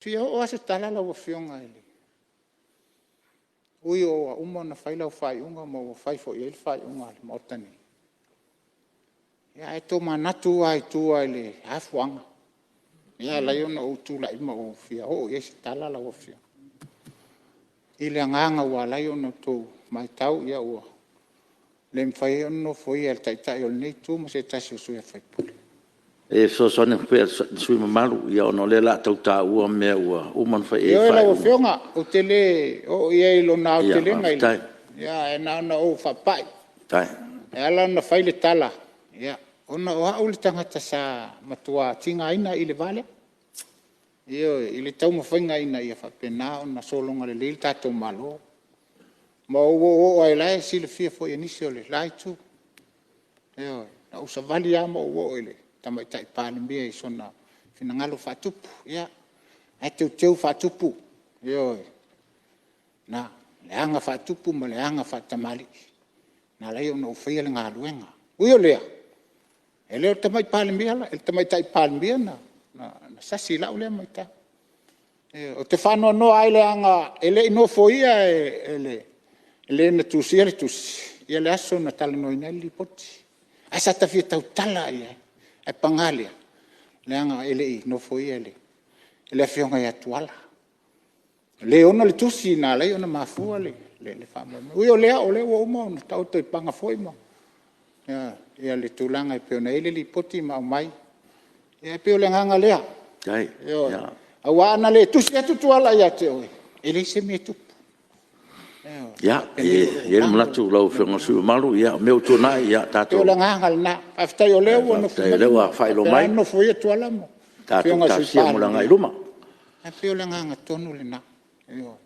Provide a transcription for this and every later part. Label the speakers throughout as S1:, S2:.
S1: Fia oo lava se tala lau Afioga, e ui ua uma ona fai lau faaiuga ma ua fai foi i ai le faaiuga a le Maota nei, ae tomanatu lava i tua i le afuaga lea e ala ai ona ou tulai ma ou fia oo i ai se tala lau Afioga, i le agaga ua ala ai ona outou matau ua le mafai ai ona nofoia e le Taitai o lenei Itu ma se tasi o sui usufono.
S2: E fesoasoani atu pea i le sui usufono mamalu, ona o lea o le a tau taua mea ua uma ona fai i ai faaiuga. Ioe lau Afioga, ou te le oo i ai i lona aotelega, ae na ona ou faapai, e ala ona fai le tala, ona o au le tagata sa matua tigaina i le va lea, ioe, i le taumafaiga ina ia faapena ona sologa lelei le tatou Malo. Ma ou oooo lava, o la e silafia foi e nisi o le la Itu, ioe, na ou savali lava ma ou oo i le Tamaitai Palemia i sona finagalo faatupu, ia, o la e teuteu faatupu, ioe, le aga faatupu ma le aga faatamalii na ala ai ona ou faia le galuega. Ui o lea, e le o le Tamaitai Palemia na sasi i lau lea matau. Ou te faanoanoa ai leaga e le i nofoia e le na tusia le tusi le aso na talanoaina ai le Lipoti, ae sa ta fia tautala lava i ai, ae paga lea, leaga e le i nofoia e le Afioga ia Tuala, le e ona le tusi na ala ai ona mafua le faamoemoe. Ui o lea, o lea ua uma ona taoto i paga foi le tulaga e pei ona i ai le Lipoti ma aumai. Ia e pei o le agaga lea, ioe. Aua ana le tusi atu Tuala ia te oe, e leai se mea e tupu. Ia, e i ai le manatu lau Afioga i le sui usufono mamalu, o mea ua tuanai, ia tatou...
S1: E pei o le agaga lena. Faafetai o lea ua
S2: faailoa mai,
S1: nofoia Tuala ma le
S2: tatou
S1: Afioga i le Sui
S2: talosia mo le agai i luma.
S1: Palemia. Ae pei o le agaga tonu lena, ioe,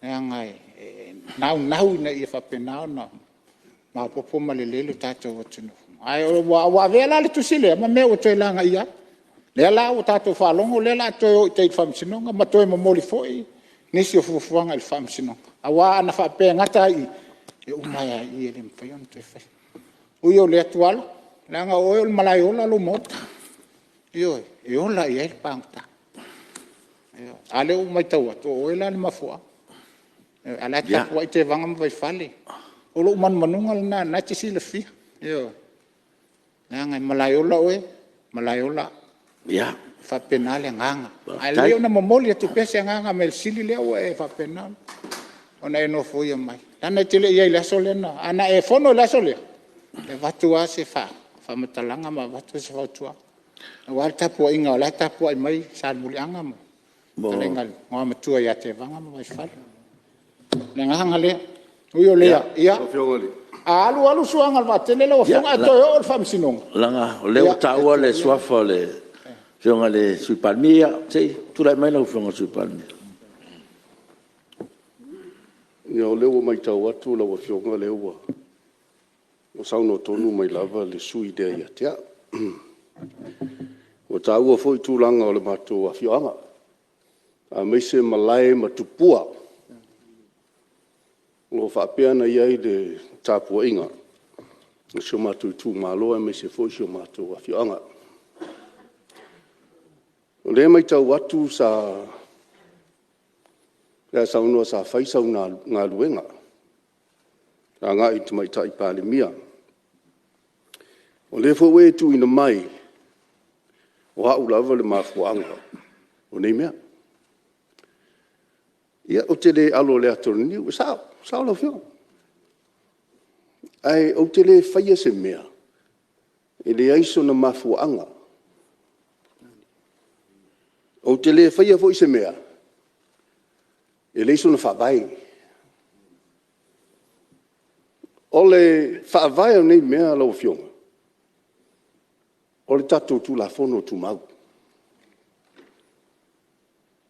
S1: leaga e naunau ina ia faapena ona maopoopo ma lelei le tatou atunuu. Ae ua avea la le tusi lea ma mea ua toe lagaia ai. O lea la ua tatou faalogo o lea o le a toe o i tai i le Faamasinoga ma toe momoli foi nisi o fuafuaga i le Faamasinoga. Aua ana faapea e gata ai i i, e uma ai lava i i, e le mafai ona toe faia. Ui o lea Tuala, leaga o oe o le Malaeola lou maota, ioe, e ola i ai le pagota. A lea ua matau atu, o oe la le mafuaaga, a o la e tapuai Tevaga ma Vaifale. O lou manumanuga lena o lena e te silafia, ioe, leaga e malaeola oe, malaeola au. E faapena le agaga. Ae lelei ona momoli atu pea se agaga measili lea ua e faapena ona e nofoia mai, leaga e te le i i ai i le aso lea. Ana e fono i le aso lea, e avatu lava se faamatalaga ma avatu se fautuaga aua le tapuaiga o la e tapuai mai Salemuliaga ma le fetalaiga i le Igoa Matua ia Tevaga ma Vaifale. O le agaga lea. Ui o lea, ia, a alu alu suaga o le vaatele lau Afioga ae toe oo i le Faamasinoga,
S2: Leaga o lea ua taua le suafa o le Afioga i le Sui Palemia. Ia, se i tulai mai lau Afioga i le Sui Palemia.
S3: Ia o lea ua matau atu lau Afioga o lea ua saunoa tonu mai lava le sui usufono lea ia te au. Ua taua foi tulaga o le matou afioaga, aemaise malae ma tupua o lo o faapea ona i ai le tapuaiga a si o matou itumalo aemaise foi si o matou afioaga. O lea e matau atu sa e saunoa sa fai sau galuega agai i le Tamaitai Palemia. O lea foi ua e tuuina mai, o au lava le mafuaaga o nei mea. Ia ou te le alo i le ata o le niu, e sao, e sao lau Afioga. Ae ou te le faia se mea e leai sona mafuaaga. Ou te le faia foi se mea e leai sona faavae. O le faavae o nei mea lau Afioga, o le tatou Tulafono Tumau.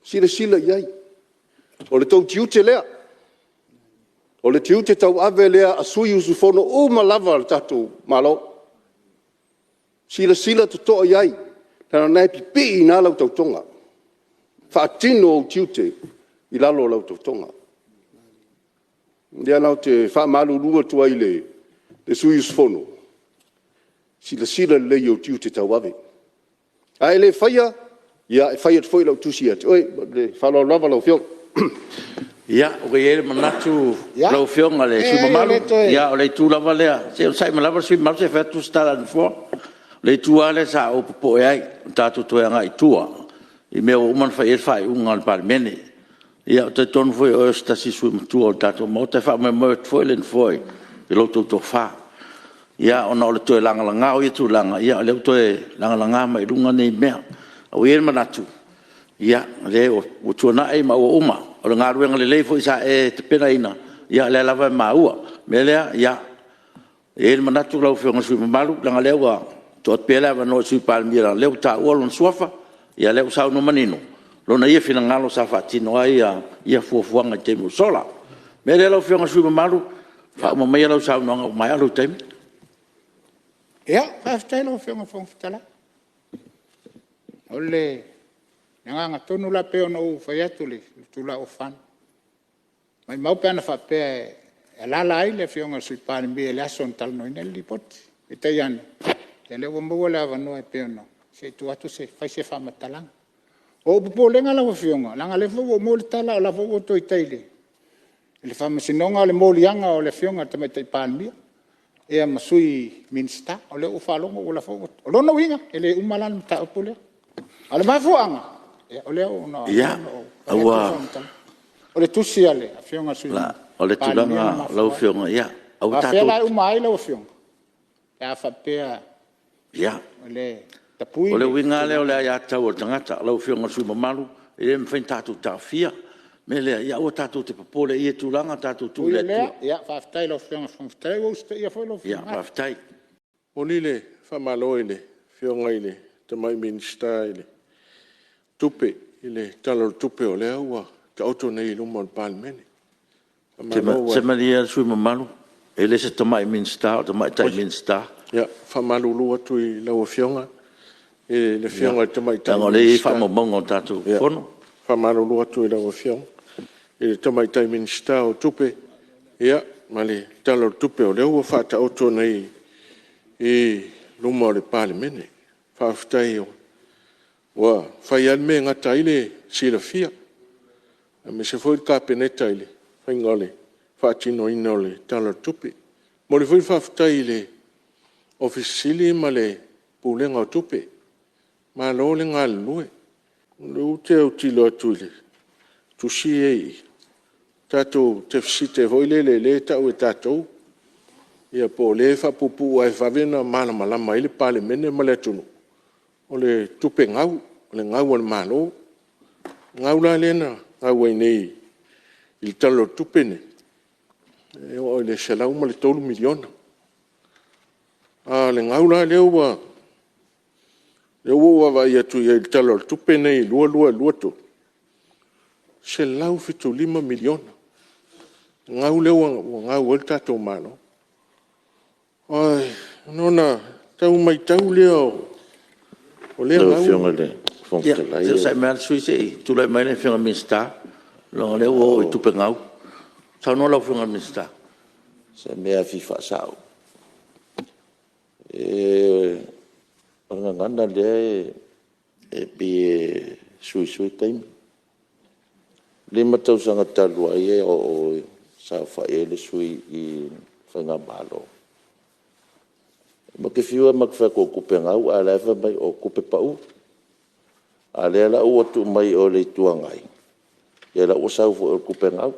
S3: Silasila i ai, o le tou tiute lea, o le tiute tauave lea a sui usufono uma lava o le tatou Malo. Silasila totoa i ai, leaga o lena e pipii i ina lau tautoga, faatino ou tiute i lalo o lau tautoga. O lea la ou te faamalulu atu ai i le sui usufono, silasila lelei i ou tiute tauave. A e le faia, Ia, e fai atu foi lau tusi ia te oe. Ma le faaaloalo lava lau Afioga. Ia, ua i ai le manatu lau Afioga i le sui usufono mamalu, o le itu lava lea, se i onosai mai lava le sui usufono mamalu se i fai atu se tala a le Nofoa. O le itu lava lea sa ou popoe ai, tatou toe agai i tua i mea ua uma ona fai i ai le faaiuga a le Palemene. Ia ou te talitonu foi o oe o se tasi sui usufono matua o le tatou Maota, e faamoemoe atu foi le Nofoa i la outou tofa. Ia ona o le toe lagalaga o ia tulaga, ia o lea ua toe lagalaga mai i luga nei mea. Ae ua i ai le manatu, ia, o lea ua tuanai ma ua uma. O le galuega lelei foi sa e tapenaina, ia o lea lava e maua. O le mea lea, ia, e i ai le manatu lau Afioga i le sui usufono mamalu, leaga o lea ua tuu atu pea le avanoa i le Sui Palemia leaga o lea ua taua lona suafa, ia o lea ua saunoa manino lona ia finagalo sa faatino ai ia fuafuaga i le taimi ua sola. O le mea lea lau Afioga i le sui usufono mamalu, faauma maia lau saunoaga ua maea lou taimi.
S1: Ia, faafetai lau Afioga i le Fofoga Fetalai. O le agaga tonu la pei ona ou fai atu i le itula ua fano, maumau pe ana faapea e alaala ai le Afioga i le Sui Palemia i le aso na talanoaina ai le Lipoti. Peitai ane, o lea ua maua le avanoa se i tuu atu fai se faamatalaga. O lou popolega lau Afioga, leaga o lea foi ua ou maua le tala o la e foi ua outou i tai i le faamasinoga o le moliaga o le Afioga i le Tamaitai Palemia ma sui Minisita. O lea ua ou faalogo o la foi ua… O lona uiga, e le uma la le mataupu lea. A o le mafuaaga, o lea ua ou fai atu le faamatalaga. O le tusi a le Afioga i le Sui Palemia na mafua ai. O afea la e uma ai lau Afioga pe a faapea o le tapui? O le uiga lava lea o le aiatatau a le tagata lau Afioga i le sui usufono mamalu, e le mafai ona tatou taofia. O le mea lea, ia aua tatou te popole i ia tulaga, tatou tuu i le Atua. Ui i lea, faafetai i lau Afioga i le Fofoga Fetalai, ua ou usitaia foi lou finagalo. Faafetai. E momoli le faamalo i le Afioga i le tamai Minisita o Tupe i le Tala o le Tupe o lea ua taoto nei i luma o le Palemene.
S2: Se malie lava le sui usufono mamalu, e le o se tamai Minisita o le tamaitai Minisita.
S4: Ia, faamalulu atu i lau Afioga i le Afioga i le Tamaitai
S2: Minisita. Leaga o lea e i ai faamaumauga o le tatou Fono.
S4: E faamalulu atu i lau Afioga i le Tamaitai Minisita o Tupe ma le Tala o le Tupe o lea ua faataoto nei i luma o le Palemene. Faafetai ua fai lava le mea e gata ai le silafia, aemaise foi le Kapeneta i le faiga o le faatinoina o le Tala o le Tupe. E momoli foi le faafetai i le Ofisa Sili o Pulega ma le Pulega o Tupe, malo le galulue. O lea ou te autilo atu i tusi ia e i i, tatou tefisite foi lele lea e tau e tatou, ia po o lea e faapuupuu lava e vave ona malamalama ai le Palemene ma le atunuu, o le tupe gau, o le gau a le Malo. O le gau la lea na gau ai nei i le Tala o le Tupe lenei, e oo i le $103 miliona. A o le gau la lea ua ou vaavaai atu i ai i le Tala o le Tupe lenei 2022/2023, $175 miliona le gau lea ua gau ai le tatou Malo. Ona tau matau lea o lea gau…
S2: Lau Afioga i le Fofoga Fetalai… Ia, se i onosai mai lava le sui usufono se i tulai mai le Afioga i le Minisita, leaga o lea ua oo i tupe gau. Saunoa lau Afioga i le Minisita.
S5: O se mea e fia faasao. O le gagana lea e pei e suisui taimi. 5 tausaga talu ai o ou saofai ai le sui i i le faigamalo, matou te fiu lava matou te fai atu o tupe gau ae o la e fai mai o tupe pau. A o lea la ua tuu mai i o i le Itu Agai, ia o la e ua sau foi o tupe gau.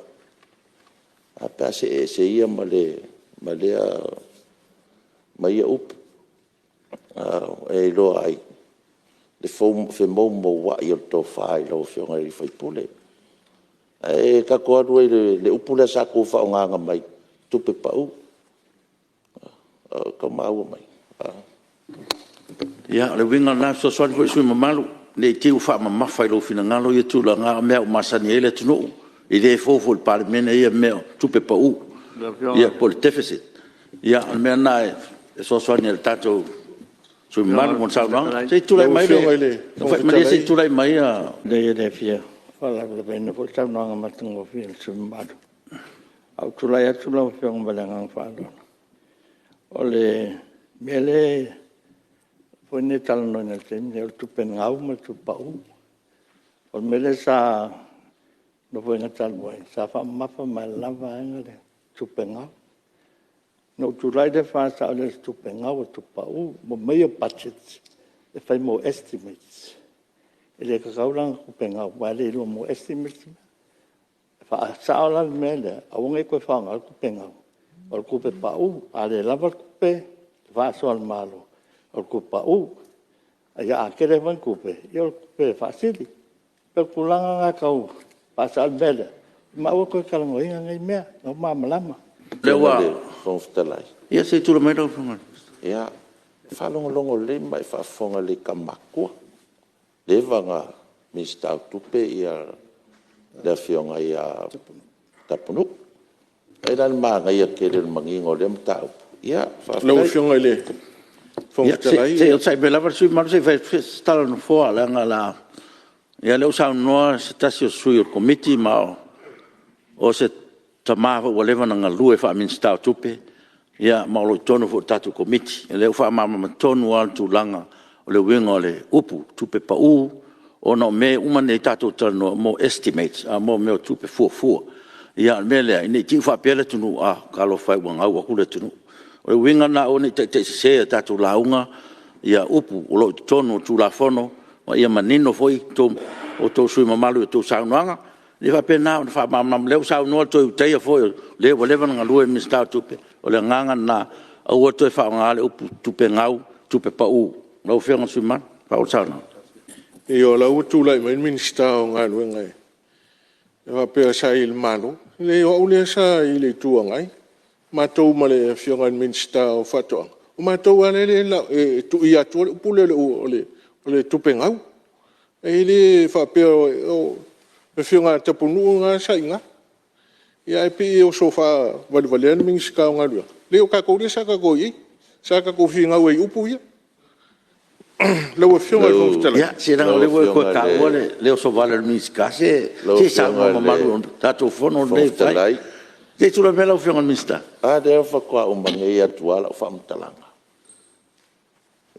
S5: Ae a pe a see ese ia ma ia upu, e iloa ai le femoumouai o le tofa i lau Afioga i le sui usufono. Ae tatou alu ai i le upu lea sa outou faaaogaina mai, tupe pau. Tau maua mai?
S2: Ia, o le uiga lena e fesoasoani foi i le sui usufono mamalu, ne i te i ua faamamafa i lou finagalo ia tulaga, a o mea ua masani ai le atunuu. E le fou foi i le Palemene ia mea o tupe pau po o le deficit. Ia, o le mea lena e fesoasoani ai i le tatou sui usufono mamalu mo le saunoaga. Se i tulai mai le… Malie se i tulai mai…
S6: Leai e le fia faalavelaveina foi le saunoaga matagofie a le sui usufono mamalu. Ae ua ou tulai atu lau Afioga ma le agaga faaaloalo, o le mea lea e talanoaina i le taimi lenei, o le tupe gau ma le tupe pau. O le mea lea sa i le Nofoaiga talu ai, sa faamamafa mai lava le tupe gau. Na ou tulai lea faasao, e le o se tupe gau o le tupe pau. Mo mea ia o budget e fai mo estimates. E le tatau la ona tupe gau, aua e le iloa mo estimates. Faasao la le mea lea, aua ne i toe faaaogaina le tupe gau, o le tupe pau. A le lava le tupe faasoa a le Malo, o le tupe pau. Ia a tele foi ni tupe, ia o le tupe faasili. O le tulaga lena e tau faasao ai le mea lea, ma aua le toe talanoaina nei mea, o lea ua malamalama.
S5: Lau Afioga i le Fofoga Fetalai.
S2: Ia se i tulai mai lau Afioga.
S5: Ia, faalogologo lelei ma e faafofoga lelei i tama matutua. Ua leva ona Minisita o Tupe le Afioga ia Tapunuu. Vaai la i le manaia tele o le manino o lea mataupu. Ia, faafetai.
S4: Lau Afioga i le Fofoga Fetalai…
S2: Se i onosai mai lava le sui usufono mamalu se i fai atu se tala a le Nofoa, leaga o le a… Ia o lea ua saunoa se tasi o sui o le Komiti ma o se tama foi ua leva ona galue faa-Minisita o Tupe, ma o lo o i totonu foi o le tatou Komiti. O lea ua faamalamalama tonu lava le tulaga o le uiga o le upu tupe pau, ona o mea uma nei tatou te talanoa mo estimates, mo mea o tupe fuafua. Ia o le mea lea, ne i te i ua faapea le atunuu, talofa e ua gau atu le atunuu. O le uiga lena, aua ne i taitaisese i a tatou lauga upu o lo o i totonu o Tulafono, ma ia manino foi outou sui usufono mamalu i a outou saunoaga, ia faapena ona faamalamalama. O lea ua saunoa le toe Ulutaia foi o le ua leva ona galue i le Minisita o Tupe, o le agaga lena, aua le toe faaaogaina le upu tupe gau, tupe pau. Lau Afioga i le sui usufono mamalu, faaauau le saunoaga.
S4: Ia o la e ua tulai mai le Minisita o Galuega e faapea sa i le Malo. Leai o au lea sa i le Itu Agai, matou ma le Afioga i le Minisita o Faatoaga, o matou lava lea e tuuia atua le upu lea o le tupe gau. E le faapea o le Afioga ia Tapunuu lena sa i ina. Ae pei e oso faavalevalea le Minisita o Galuega, leai o tatou lea sa tatou i ai, sa tatou finau ai i upu ia. Lau Afioga i le Fofoga Fetalai…
S2: Ia, se leaga o lea ua e toe taua le osovale o le Minisita. Se se saunoa mamalu, o le tatou Fono lenei e fai. Se i tulai mai lau Afioga i le Minisita.
S5: A lea faatoa uma nei atu lava lau faamatalaga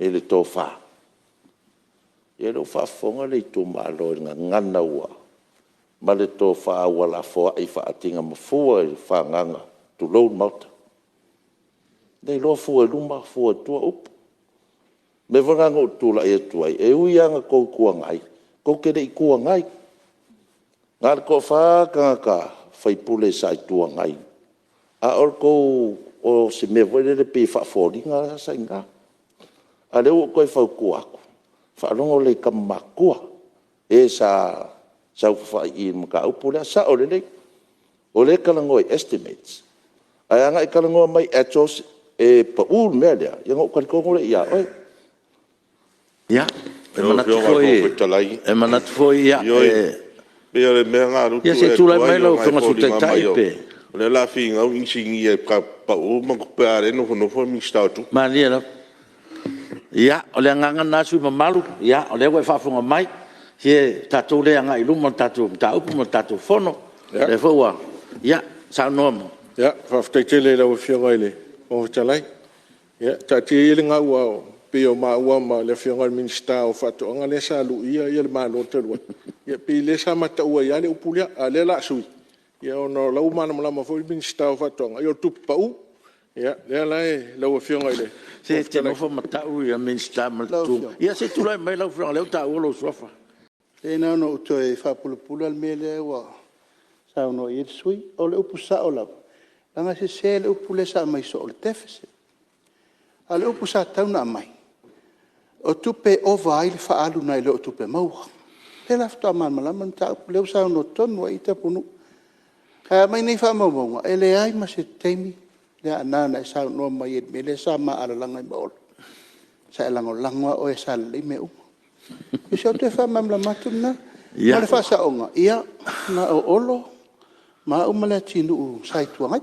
S5: i le tofa. Ia o lea ua faafofoga le itumalo i le gagana ma le tofa ua lafoai faaatinamafua i le fagaga tulou le Maota. E le iloa fua i luma fua i tua upu. O le mea foi lena na ou tulai atu ai, e ui lava ina outou Itu Agai, tou te le i Itu Agai. Na o le toa-fa tagata faipule sa Itu Agai, a o outou o se mea foi lele pei e faafoliga lena sa i ina. A o lea ua ou toe fautua atu, faalogo lelei i tama matutua, e sa saofafai i i le mataupu lea. E sao lelei, o lea e talanoa i estimates, ae ana e talanoa mai i actuals e pau le mea lea, ia ona ou talitonu lea ia oe.
S2: Ia, e manatu foi… E manatu foi…
S7: Ioe, pei o le mea lena o lea
S2: Ia se i tulai mai lau Afioga i le Sui Taitai
S7: e tu ai, ona o le a finau inisinia i tupe pau ma tupe… a o lea e nofonofo le Minisita o Tupe.
S2: Malie lava. Ia, o le agaga lena sui usufono mamalu, o lea ua e faafofoga mai, o tatou lea e agai i luma le tatou mataupu ma le tatou Fono. O lea foi ua… Ia, saunoa mai.
S4: Faafetai tele i lau Afioga i le Fofoga Fetalai. Ia taatia ia le gau aua e pei o maua ma le Afioga i le Minisita o Faatoaga lea sa luia le Malo talu ai, ia pei o lea sa ma taua ai lava le upu lea, a o lea o le a sui, ona o la e ua malamalama foi le Minisita o Faatoaga, ia o le tupe pau. Ia, o lea la lau Afioga i le Fofoga
S2: Se e te nofo ma tau le Minisita ma le… Ia se i tulai mai lau Afioga o lea ua taua lou suafa.
S8: Leai na ona ou toe faapulapula le mea lea ua saunoa i ai le sui usufono. O le upu sao lava, leaga e sese le upu lea sa aumai soo o le deficit. A o le upu sa tatau ona aumai, o tupe e ova ai le faaalu nai lo tupe maua. O lea la faatoa malamalama le mataupu, o lea ua saunoa tonu lava i ai Tapunuu. Ae a aumai nei faamaumauga, e leai ma se taimi Leaana na e saunoa mai ai i le mea lea sa ma alalaga ai ma Olo. Sa e lagolago lava oe sa lelei mea uma. O si au toe faamalamalama atu lena. Ma le faasaoga, ia, na o Olo ma au ma Leatinuu sa Itu Agai.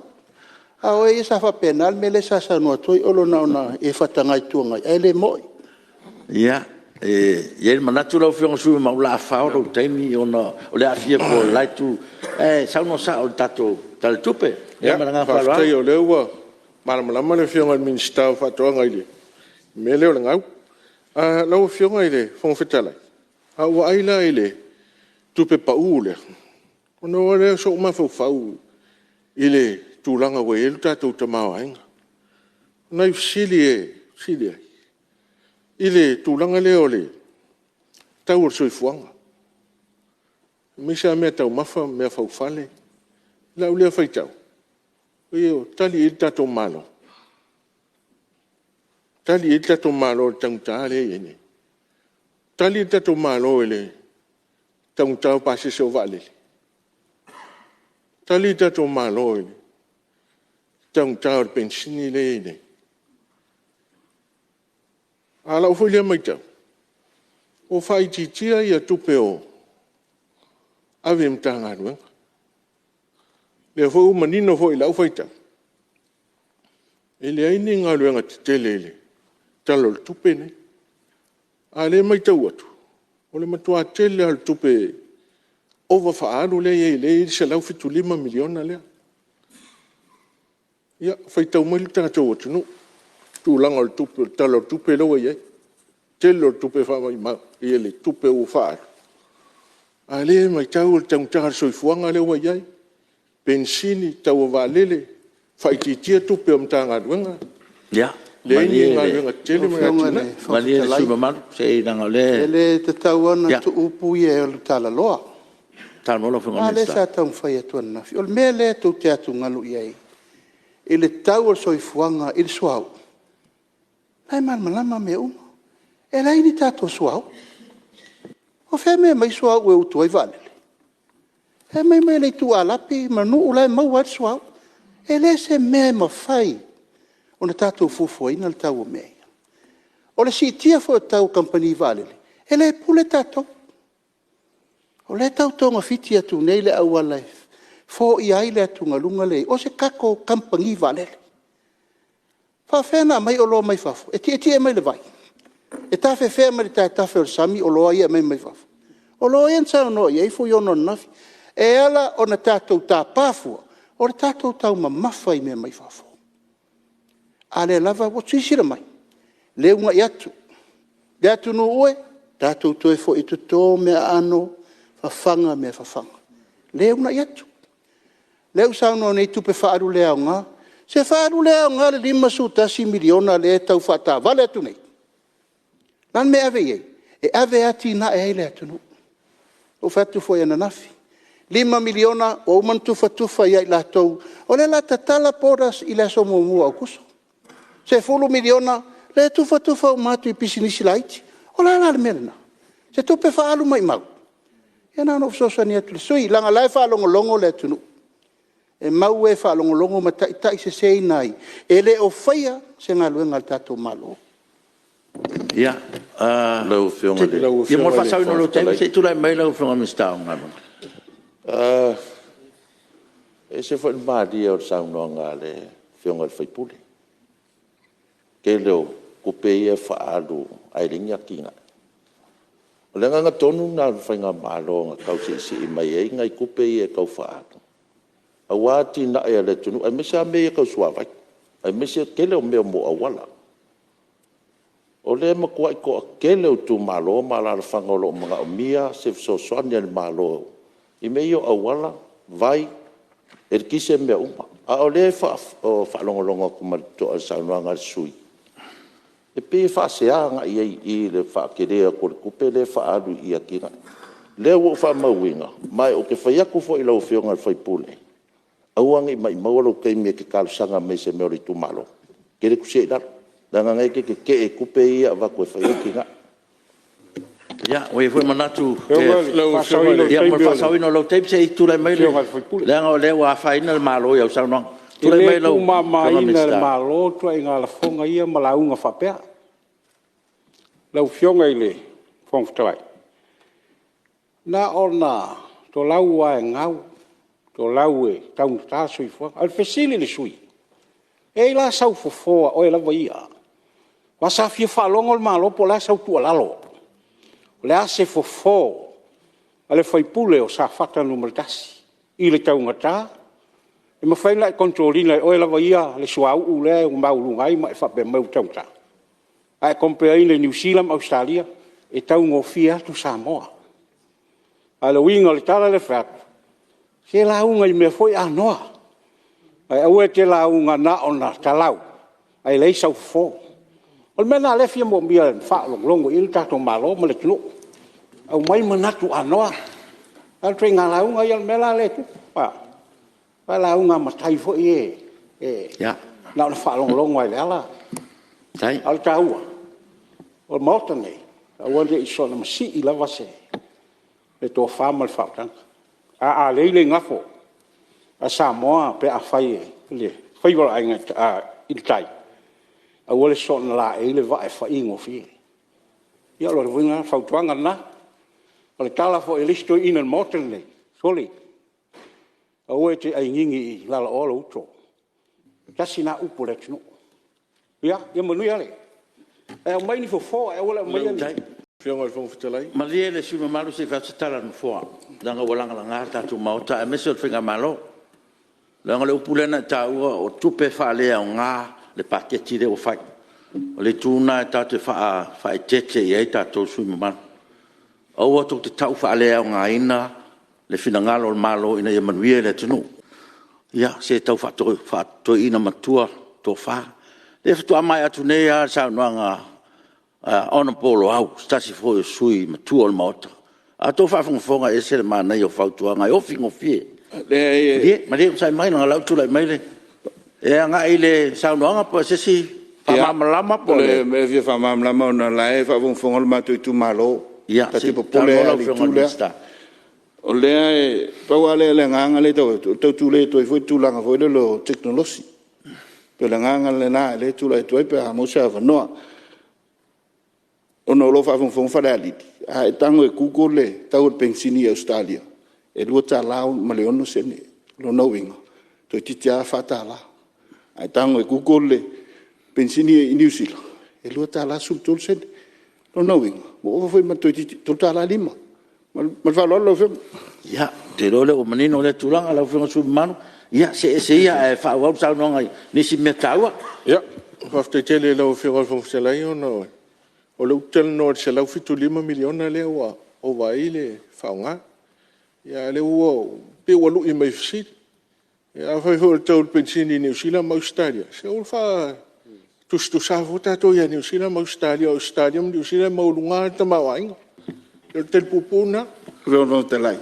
S8: A o oe ia sa faapena le mea lea sa saunoa atu ai Olo na ona e faataga Itu Agai, ae le moni.
S2: Ia, e i ai le manatu lau Afioga i le sui usufono mamalu, o le a fao lou taimi ona o le aafia foi o le la Itu. Ae saunoa sao i le tatou Tala o le Tupe. Ma le agaga faaaloalo.
S4: Faafetai o lea ua malamalama le Afioga i le Minisita o Faatoaga i le mea lea o le gau. Lau Afioga i le Fofoga Fetalai, a ou vaai la i le tupe pau lea, ona oo ai lea o sou mafaufau i le tulaga ua i ai le tatou tamaoaiga. O nai fesili e fesili ai, i le tulaga lea o le tau o le soifuaga, aemaise lava meataumafa ma meafaufale. I lau lea faitau, o tali i ai le tatou Malo? O tali i ai le tatou Malo i le taugata lea e i ai nei? O tali le tatou Malo i le taugata o pasese o vaalele? O tali le tatou Malo i le taugata o le penisini lea e i ai nei? A o lau foi lea matau, ua faaitiitia tupe e ave i Matagaluega. O lea foi ua manino foi i lau faitau, e leai ni galuega tetele i le Tala o le Tupe lenei. A o lea e matau atu, o le matua tele lava o le tupe ova faaalu lea e i ai le $175 miliona lea. Ia, faitau mai le tatou atunuu i le tulaga o le Tala o le Tupe lea ua i ai, tele o le tupe faamaumau i le tupe ua faaalu, a o lea e matau i le taugata o le soifuaga lea ua i ai, penisini, tau o vaalele, faaitiitia tupe a Matagaluega, leai ni galuega tetele ma ni atinae. Lau Afioga i le Fofoga
S2: Fetalai. Ia, malie le sui usufono mamalu, leaga o lea… E le tatau lava ona tuu upu ia e alu talaloa.
S5: Saunoa lau Afioga i le
S8: A lea
S5: Minisita.
S8: sa taumafai atu ananafi. O le mea lea tou te atugalu i ai i le tau o le soifuaga i le suauu, o la e malamalama mea uma. E leai ni tatou suauu. O fea e aumai ai suauu e utu ai vaalele? E aumai mai le itu Arapi ma nuu la e maua ai le suauu. E le o se mea e mafai ona tatou fuafuaina le tau o mea ia. O le siitia foi o tau a kamupani vaalele, e le pule tatou. O lea e tau togafiti atu nei le auala e foia ai le atugaluga lea e i ai, o se tatou kamupani vaalele. E faapefea ona aumai oloa mai fafo? E tietie mai i le vai? E tafefea mai taetafe o le sami oloa ia e aumai mai fafo? Oloa ia na saunoa i ai Fuiono ananafi. E ala ona tatou tapa fua, o le tatou taumamafa i mea mai fafo. A o lea lava ua silasila mai, o lea e uunai atu, le atunuu e, tatou toe foi e toto meaai aano, fafaga mea fafaga, lea e uunai atu. O lea ua saunoa nei i tupe faaalu le aoga. Se faaalu le aoga le $51 miliona lea e tau faataavale atu nei. O le a le mea e ave i ai? E ave e atiae ai le atunuu. Na ou fai atu foi ananafi, $5 miliona ua uma ona tufatufa ia i latou, o lea o le a tatala borders i le aso 1 o Aokuso. $10 miliona lea e tufatufa uma atu i pisinisi laiti. O le a la le mea lena? O se tupe faaalu maumau? Ia na ona ou fesoasoani atu i le sui usufono, leaga o la e faalogologo le atunuu, e mau e faalogologo ma taitaiseseina ai, e le o faia se galuega a le tatou Malo.
S5: Ia, mo le faasaoina o lou taimi, se i tulai mai lau Afioga i le Minisita o Galuega. E ese foi le malie o le saunoaga a le Afioga i le sui usufono. O le tele o tupe ia e faaalu ae leai ni atinae. O le agaga tonu lena o le faigamalo na tau seisei mai ai nai tupe ia e tau faaalu, aua atinae a le atunuu, aemaise lava mea ia tau suavai, aemaise le tele o mea mo auala. O lea e matuai toatele o itumalo ma alaalafaga o lo o manaomia se fesoasoani a le Malo i mea ia o auala, vai, eletise ma mea uma. A o lea e faalogologo atu ma le totoa i le saunoaga a le sui usufono, e pei e faasea agai i ai i i le faatele atu o le tupe lea e faaalu i atinae. O lea ua ou faamauina, ma ou te fai atu foi i lau Afioga i le sui usufono, aua ne i maumaua lou taimi e te talosaga mai ai i se mea o le itumalo, e te le tusia i lalo, leaga o lena e te tetee i tupe ia e avatu e fai ai atinae.
S2: Ia, ua i ai foi le manatu mo le faasaoina o lou taimi, se i tulai mai le… leaga o lea ua afaina le Malo i au saunoaga.
S9: E
S2: Tulai mai
S9: le
S2: lau Afioga i le
S9: tuumamaina e le
S2: Minisita.
S9: Malo ituaiga lafoga ia ma lauga faapea. Lau Afioga i le Fofoga Fetalai, na ona tolau lava e gau, tolau e taugata le soifuaga. O le fesili i le sui usufono, e i ai la sau fofo a oe lava ia? Aua sa fia faalogo le Malo po o le a sau tuualalo, o le a se fofo a le sui usufono o Safata 1 i le taugata, e mafai ona e control ina e oe lava ia le suauu lea ua maualuga ai ma e faapea mai ua taugata? A e compare ina i Niu Sila ma Ausetalia, e taugofie atu Samoa. A o le uiga o le tala lea e fai atu, se lauga i mea foi anoa, ae aua e te lauga na ona talau ae leai sau fofo. O le mea lena o lea e fia manaomia e faalogologo i ai le tatou Malo ma le atunuu, aumai manatu anoa. A o le ituaiga lauga ia, o le mea la lea e tupu, aua o lauga a matai foi ia e na ona faalogologo lava i le ala. A o le taua, o le Maota lenei, aua ne i soona masii lava le tofa ma le faautaga. A alei le igafo a Samoa pe a fai e le faiva o le Aiga i le Tai, aua le soona laei le vaa e fai gofie. Ia o le fautuaga lena. O le tala foi a le isi toeaina i le Maota lenei, sole, aua e te ainini i lalaoa lou uto. Tasi lena upu a le atunuu. Ia manuia le… Ae aumai ni fofo, ae aua le aumaia ni…
S2: Malie le sui usufono mamalu se i fai atu se tala a le Nofoa, leaga ua lagalaga le tatou Maota aemaise o le faigamalo. Leaga o le upu lea na e taua o tupe faaleaoga le paketi lea ua fai. O le itu lena tatou te faaeteete i ai tatou sui usufono mamalu. Aua tou te tau faaleaogaina le finagalo o le Malo ina ia manuia le atunuu. Ia, se tau faatoeaina matua le tofa. O lea faatoa maea atu nei lava le saunoaga a Hon Loau, o se tasi foi o sui usufono matua o le Maota. A outou faafogafoga e ese le manaia o fautuaga e ofi gofie. Malie onosai mai leaga o la e ua tulai mai le… E agai i le saunoaga po o se isi faamalamalama po o le… O le mea e fia faamalamalama ona o la e faafogafoga le matou itumalo, ta te popole lava i le itu lea. O lea, pau lava lea o le agaga lea e tau avatu, e tau tulei atu ai foi le tulaga foi lele o tekonolosi. E pei o le agaga lena o lea e tulai atu ai pe a maua se avanoa. Ona o lo o faafogafoga Falealili, a e tago e google le tau o le penisini i Ausetalia, e $2.06. O lona uiga, toeitiiti lava $4. A e tago e google le penisini i Niu Sila, e $2.13. O lona uiga, ua ova foi ma le toeitiiti $3.50. Ma le faaaloalo lau Afioga. Ia, ou te iloa o lea ua manino lea tulaga lau Afioga i le sui usufono mamalu. Ia, see ese ia ae faaauau le saunoaga i nisi mea taua.
S4: Faafetai tele i lau Afioga i le Fofoga Fetalai ona o lea ou te talanoa i le $175 miliona lea ua ova ai le faaaoga, a o lea ua pei ua lui mai e fesili. Ia afai foi o le tau o le penisini i Niu Sila ma Ausetalia, se ua faatusatusa fua tatou ia Niu Sila ma Ausetalia, o Ausetalia ma Niu Sila e maualuga lava le tamaoaiga. O le tali puupuu lena.
S7: Lau Afioga i le Fofoga Fetalai,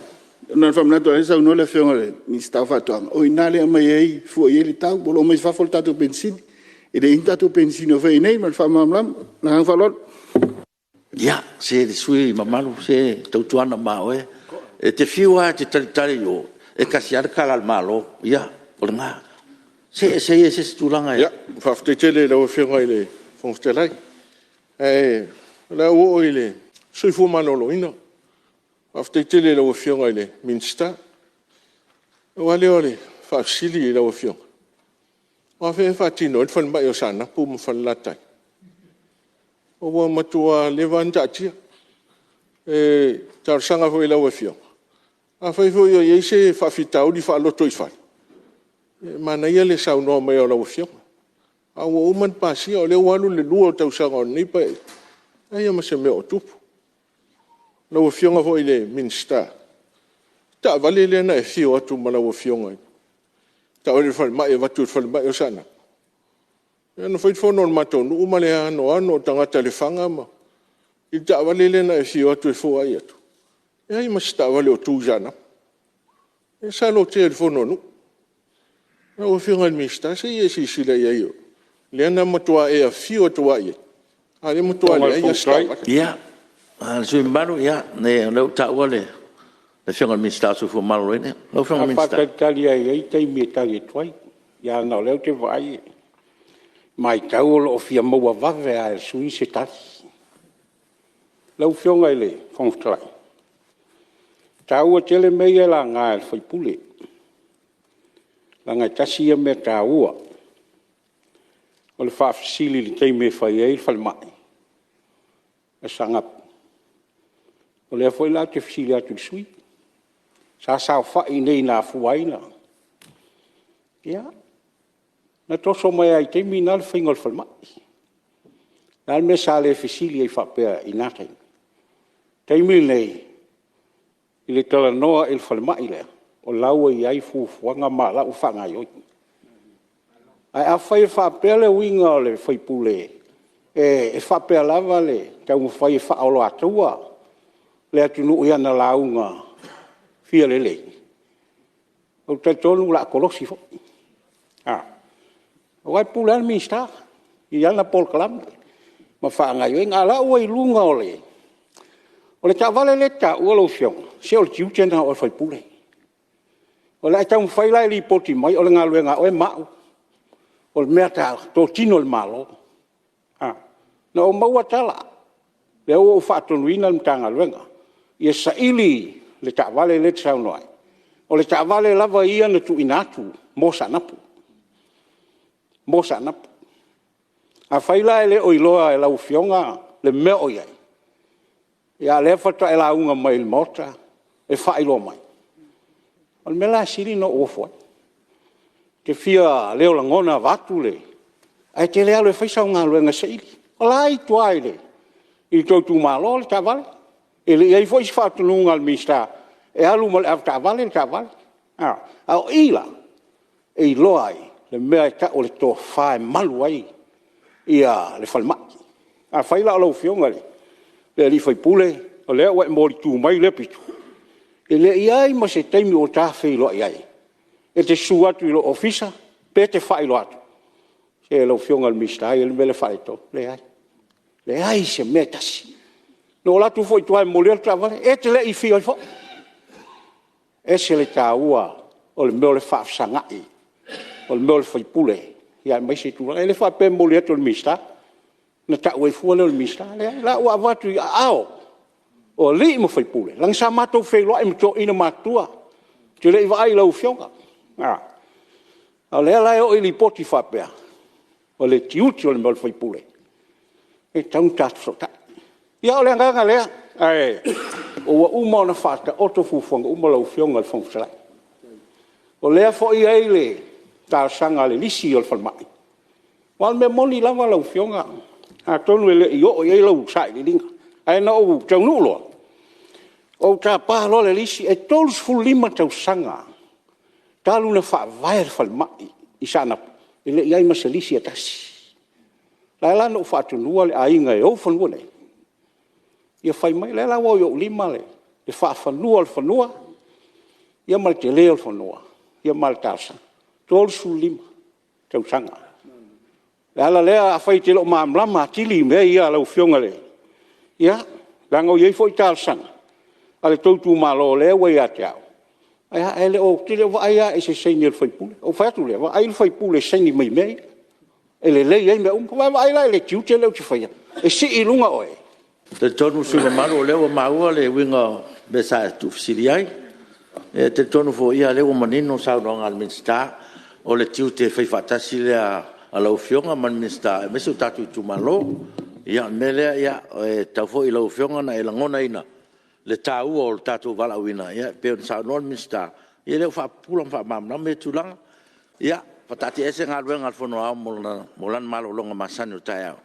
S7: na ona faamanatu atu, o lea e saunoa le Afioga i le Minisita o Faatoaga, o i ina lea e aumai ai fua i ai le tau, o lo o aumai fafo le tatou penisini. E leai ni tatou penisini o faia i inei. Ma le faamalamalama. Ma le agaga faaaloalo.
S2: Ia, se le sui usufono mamalu, se tautuana ma oe, e te fiu lava e te talitali i o, e tasi lava le tala a le Malo. Ia, o lena. See ese ia i se isi tulaga e…
S4: Faafetai tele i lau Afioga i le Fofoga Fetalai. Ae o le a ou oo i le soifua maloloina. Faafetai tele i lau Afioga i le Minisita. Pau lava lea o le faafesili i lau Afioga, o afea ea e faatino ai le falemai o Saanapu ma Falelatai? Ua matua leva lava ona taatia. E talosaga foi i lau Afioga, afai foi o i ai se faafitauli faalotoifale, e manaia le saunoa mai o lau Afioga, ae ua uma ona pasia, o lea ua alu le lua tausaga o lenei Paeaiga, e leai lava ma se mea o tupu. Lau Afioga foi i le Minisita, le taavale lea na e afio atu ma lau Afioga i le taavale a le falemai e avatu i le falemai o Saanapu, lea na fai le fono a le matou nuu ma le anoano o tagata Lefaga ma… i le taavale lea na e afio atu e foai atu, e leai ma se taavale o tu i Saanapu. Lea sa lotea i le fono a nuu. Lau Afioga i le Minisita se i e silasila i ai, o lea na matua e afio atu lava i ai, a o lea e matua leai lava se taavale.
S2: Ia, le sui usufono mamalu, o lea ua taua le Afioga i le Minisita o le Soifua Maloloina. Lau Afioga i le Minisita.
S9: O le a faatalitali lava e i ai taimi e tali atu ai, ae ona o lea ou te vaai e matau o lo o fia maua vave lava e le sui usufono se tali. Lau Afioga i le Fofoga Fetalai, e taua tele mea ia e laga e le sui usufono, leaga e tasi ia mea taua. O le faafesili i le taimi e fai ai le falemai a Saanapu, o lea foi la ou te fesili atu i le sui usufono, sa saofai i inei na afua ai ona… Ia, na toso mai lava i le taimi lena le faiga o le falemai. O le a le mea sa le fesili ai faapea i lena taimi? O le taimi lenei, i le talanoa i le falemai lea, o la ua i ai fuafuaga ma o la ua faagaoioi. Ae afai e faapea le uiga o le sui usufono e faapea lava le taumafai e faaoloataua le atunuu i ana lauga fia lelei, ou te talitonu o le a kolosi foi. Aua e pule lava le Minisita i ana polokalame ma faagaoioiga. A o la ua i luga o le... O le taavale lea e te taua lau afioga, se o le tiute lena o oe o le sui usufono. O le a e taumafai la e lipoti mai o le galuega a oe ma au, o le mea e totino i le Malo. Na ou maua tala, lea ua ou faatonuina le Matagaluega, ia saili le taavale lea e te saunoa ai. O le taavale lava ia na tuuina atu mo Saanapu, mo Saanapu. Afai la e le o iloa e lau afioga le mea o i ai, a o lea faatoa e lauga mai i le Maota e faailoa mai, o le mea la e sili ona ou ofo ai. E te fia leo lagona vaeatu le... ae te le alu e fai sau galuega e saili. O la e i tua i le tou itumalo le taavale. E le i i ai foi se faatonuga a le Minisita e alu ma le avetaavale le taavale. A o i la, e iloa ai le mea e tau o le tofa e malu ai le falemai. Afai la o lau afioga i le sui usufono o lea ua e molitu mai lea pito, e le i i ai ma se taimi ua ta feiloai ai, e te susu atu i lou ofisa pe te faailoa atu, se lau afioga i le Minisita e i ai le mea lea e faaletonu. Leai, leai se mea e tasi. Na ou alu atu foi i tua e momoli atu le taavale, e te le i afio ai foi. E ese le taua o le mea o le faafesagai o le mea o le sui usufono aemaise tulaga. E le faapea e momoli atu e le Minisita ona tau ai fua lea o le Minisita. Leai, o la ua avatu i aao o alii ma faipule, leaga sa matou feiloai ma toeaiina matutua, ou te le i vaai i lau afioga. A o lea la e oo i lipoti faapea, o le tiute o le mea o le sui usufono, e tatau ona ta fesootai. Ia o le agaga lea, ae ua uma ona faataoto fuafuaga uma lau afioga i le Fofoga Fetalai. O lea foi e i ai le talosaga a le lisi o le falemai, aua o le mea moni lava lau afioga, atonu e le i oo i ai lau sailiiliga, ae na ou taunuu loa, ou tapa loa le lisi. E 35 tausaga talu ona faavae le falemai i Saanapu, e le i i ai ma se lisi e tasi. O lea la na ou faatonuina le aiga e ou fanua nei, ia fai mai. O lea la ua i ou lima le faafanua o le fanua ma le tele o le fanua ma le talosaga. E 35 tausaga. O le ala lea afai e te le o malamalama atili i mea ia lau afioga i le... Ia, leaga e i ai foi talosaga a le tou itumalo o lea ua ia te au, ae ou te le o vaai lava i se saini a le sui usufono. Ou fai atu lea, vaai le sui usufono e saini mai i mea ia e lelei ai mea uma. Vaai la i le tiute lea ou te faia, e sii i luga oe? E talitonu le sui usufono mamalu o lea ua maua le uiga o le mea sa e tuufesili ai. E talitonu foi o lea ua manino le saunoaga a le Minisita, o le tiute faifaatasi lea o lau afioga ma le Minisita aemaise o tatou itumalo. Ia o le mea lea, e tatau foi i lau afioga ona e lagonaina le taua o le tatou valaauina, e pei ona saunoa le Minisita, ia o lea ua faapupula ma faamalamalama ia tulaga. Ia faataatiaese galuega a le Fono Aoao mo lana malologa masani o le taeao.